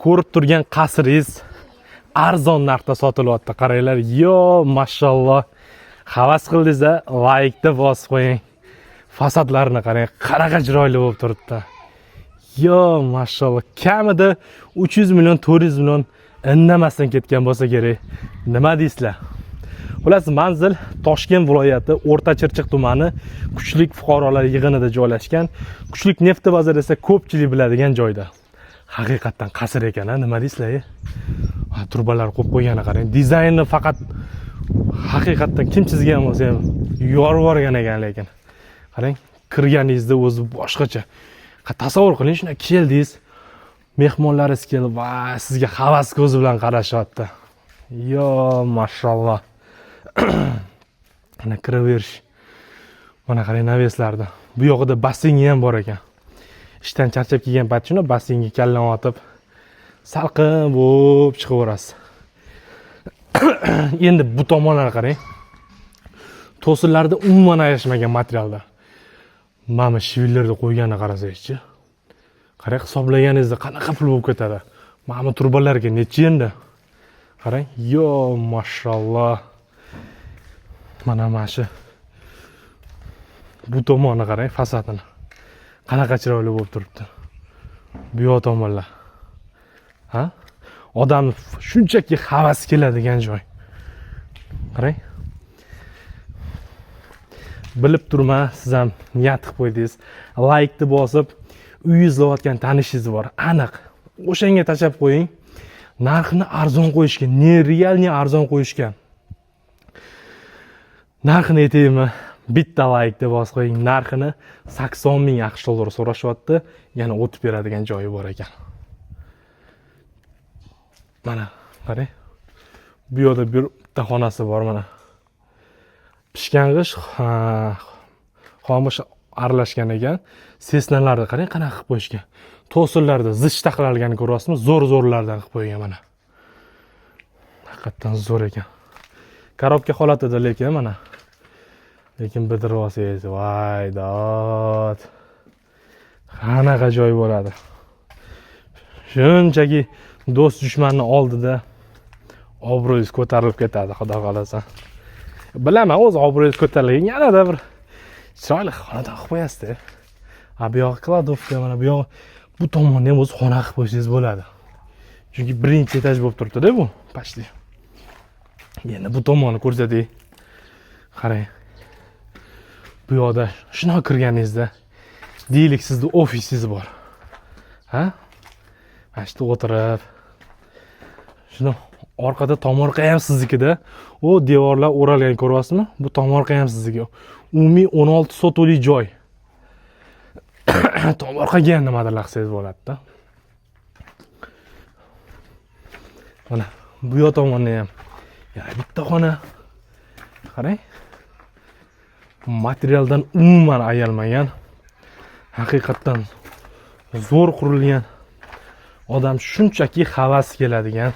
Ko'rib turgan qasringiz arzon narxda sotilyapti. Qaranglar, yo mashalloh. Havas qildingiz-a, laykni bosib qo'ying. Fasadlarini qarang, qanaqa chiroyli bo'lib turibdi. Yo mashalloh, kamida 300 million, 400 million indamasdan ketgan bo'lsa kerak. Nima deysizlar? Xullas, manzil Toshkent viloyati O'rta Chirchiq tumani Kuchlik fuqarolar yig'inida joylashgan. Kuchlik nefti bozori esa ko'pchilik biladigan joyda. Haqiqatdan qasr ekan, a, nima deysizlar? Ha, trubalar qo'yib qo'ygani qarang. Dizaynni faqat haqiqatdan kim chizgan bo'lsa ham yorib yuborgan ekan lekin. Qarang, kirganingizda o'zi boshqacha. Tasavvur qiling, shuna keldingiz, mehmonlaringiz kelib, va sizga havas ko'zi bilan qarashyapti. Yo, mashalloh. Mana kiraverish. Mana qarang навес larda. Bu yog'ida basseyni ham bor ekan. Ishdan charchab kelgan payt shuni basseynga kallani otib salqin bo'lib chiqaverasiz. Endi bu tomonlarga qarang. To'sinlarda umuman ayashmagan materialda. Mana shvilerni qo'yganini qarasangizchi. Qarang, hisoblaganingizda qanaqa pul bo'lib ketadi. Mana bu trubalarga necha endi? Qarang, yo mashalloh. Mana shu bu tomonni qarang, fasadini. Qanaqa chiroyli bo'lib turibdi. Bu yoq tomonlar. Ha? Odam shunchaki havas keladigan joy. Qarang. Bilib turma, siz ham niyat qilib qo'ydingiz. Laykni bosib, uy izlayotgan tanishingiz bor, aniq. O'shanga tashlab qo'ying. Narxini arzon qo'yishgan, нереальный arzon qo'yishgan. Narxini aytaymi? Bitta laykni bosib qo'ying. Narxini 80 ming AQSh dollari so'rashyapti. Yana o'tib beradigan joyi bor ekan. Mana, qarang. Bu yoqda bitta xonasi bor mana. Pishgan g'isht, xom g'isht aralashgan ekan. Sesnalarni qarang, qanaqa qilib qo'yishgan. To'sinlarda zich taxlalganini ko'ryapsizmi? Zo'r-zo'rlardan qilib qo'ygan mana. Haqiqatdan zo'r ekan. Коробка holatida lekin mana. Lekin bitirib olsangiz, voy dod. Qanaqa joy bo'ladi. Shunchaki do'st dushmanni oldida obro'yingiz ko'tarilib ketadi, xudo xohlasa. Bilaman, o'zi obro'yingiz ko'tarilgan, yanada bir chiroyli xonadon qilib qo'yasizda. Ha, bu yog'i кладовка, mana bu yog'i, bu tomonni ham o'zi xona qilib qo'ysangiz bo'ladi. Chunki birinchi etaj bo'lib turibdi-da bu, почти. Endi bu tomonni ko'rsatay. Qarang. Bu yoqda shundoq kirganingizda deylik sizni ofisingiz bor. Ha? Mana shu yerda o'tirib shuni orqada tomorqa ham siznikida. U devorlar o'ralgan, ko'ryapsizmi? Bu tomorqa ham sizniki. Umumiy 16 sotixli joy. Tomorqaga ham nimadirlar qilsangiz bo'ladi-da. Mana bu yoq tomonda ham yana bitta xona. Qarang. Materialdan umuman ayalmagan. Haqiqatdan zo'r qurilgan. Odam shunchaki havas keladigan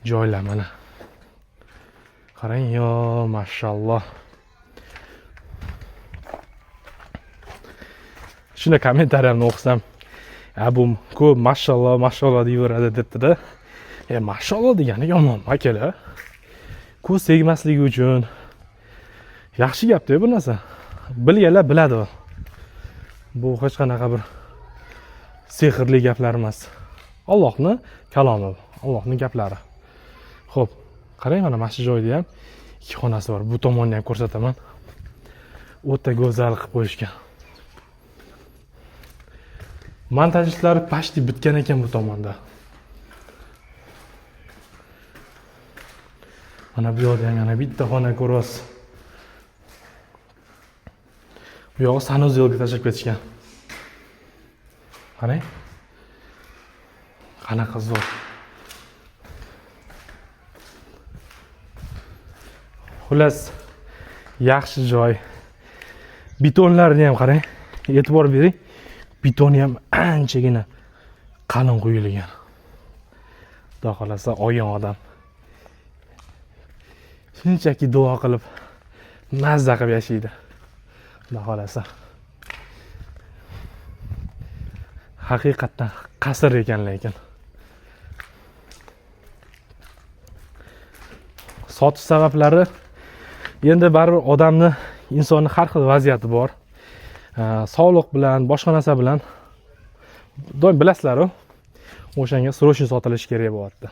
joylar mana. Qarang, yo mashalloh. Shunda kommentariyamni o'qisam, "A bu ko'p mashalloh, mashalloh deyaveradi" debdi-da. E, mashalloh degani yomon akalar. Ko'z tegmasligi uchun yaxshi gap-da bu narsa. Bilganlar biladi. Bu hech qanaqa bir sehrli gaplar emas. Allohning kalomi, Allohning gaplari. Xo'p, qarang, mana shu joyda ham ikki xonasi bor. Bu tomonni ham ko'rsataman. O'ta go'zal qilib qo'yishgan. Montaj ishlari почти bitgan ekan bu tomonda. Mana bu yoqda ham yana bitta xona ko'ryapsiz. Bu yog'i sanuzelga tashlab ketishgan. Qarang. Qanaqa zo'r. Xullas, yaxshi joy. Betonlarni ham qarang. E'tibor bering. Betoni ham anchagina qalin quyilgan. Xudo xohlasa olgan odam shunchaki duo qilib mazza qilib yashaydi. Xudo xohlasa. Haqiqatdan qasr ekan lekin. Sotish sabablari endi baribir odamni, insonni har xil vaziyati bor. Sog'liq bilan, boshqa narsa bilan doim bilasizlar-u, o'shanga срочно sotilishi kerak bo'lyapti.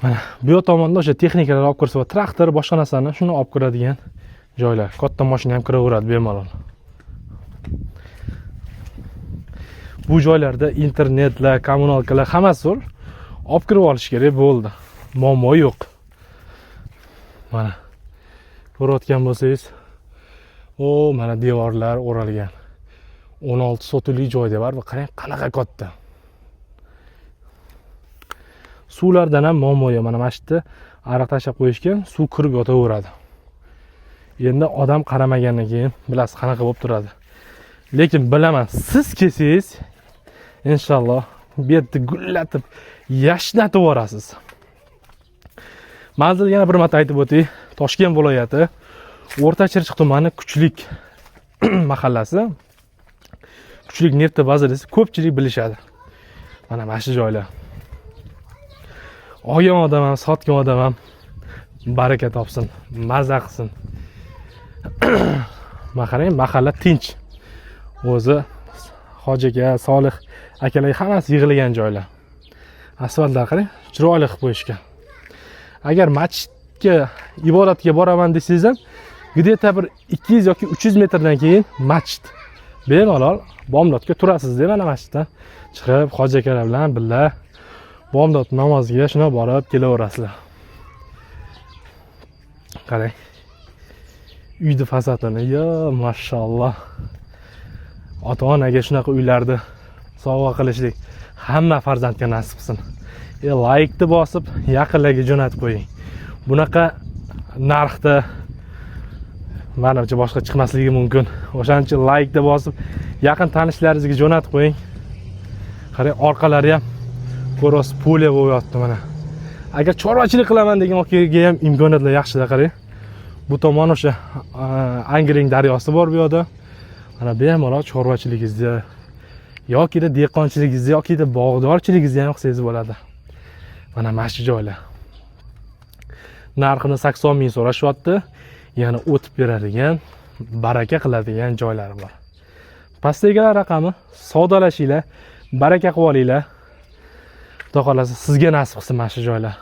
Mana bu yoq tomonda o'sha texnikalar olib kirsa bo'ladi, traktor, boshqa narsani shuni olib kiradigan joylar. Katta mashina ham kiraveradi bemalol. Bu joylarda internetlar, kommunalkalar hammasi zo'r. Olib kirib olish kerak bo'ldi. Muammo yo'q. Mana ko'rayotgan bo'lsangiz, o mana devorlar o'ralgan. 16 sotixli joyda bor va qarang qanaqa katta. Suvlardan ham muammo yo'q. Mana shu yerda ariq tashlab qo'yishgan, suv kirib yotaveradi. Endi odam qaramagandan keyin bilasiz qanaqa bo'lib turadi. Lekin bilaman, siz kelsangiz inshaalloh bu yerda gullatib, yashnatib yuborasiz. Manzil yana bir marta aytib o'tay. Toshkent viloyati, O'rta Chirchiq tumani, Kuchlik mahallasi. Kuchlik neft bazasi ko'pchilik bilishadi. Mana shu joylar. Olgan odam ham, sotgan odam ham baraka topsin, maza qilsin. Mana qarang, mahalla tinch. O'zi Hoji aka, Solih akalar hammasi yig'ilgan joylar. Asfaltlar qarang, chiroyli qilib qo'yishgan. Agar masjidga ibodatga boraman desangiz ham, где-то bir 200 yoki 300 metrdan keyin masjid. Bemalol bomdodga turasiz-da, mana masjiddan chiqib hoji akalar bilan birga bomdod namoziga shuna borib kelaverasizlar. Qarang. Uyni fasadini, yo, mashalloh. Ota-onaga shunaqa uylarni sovg'a qilishlik hamma farzandga nasib qilsin. Laykni bosib, yaqinlarga jo'natib qo'ying. Bunaqa narxda manimcha boshqa chiqmasligi mumkin. O'shaning uchun laykni bosib, yaqin tanishlaringizga jo'natib qo'ying. Qarang, orqalari ham ko'rasiz, поле bo'lib yotdi mana. Agar chorvachilik qilaman degan okaga ham imkoniyatlar yaxshida, qarang. Bu tomon o'sha Angren daryosi bor bu yoqda. Mana bemalol chorvachiligingizni yokida dehqonchiligingizni yokida bog'dorchiligingizni ham qilsangiz bo'ladi. Mana shu joylar. Narxini 80 ming so'rashyapti. Yana o'tib beradigan, baraka qiladigan joylari bor. Pastdagilar raqami, savdolashinglar, baraka qilib olinglar. Xudo xohlasa sizga nasib qilsin mana shu joylar.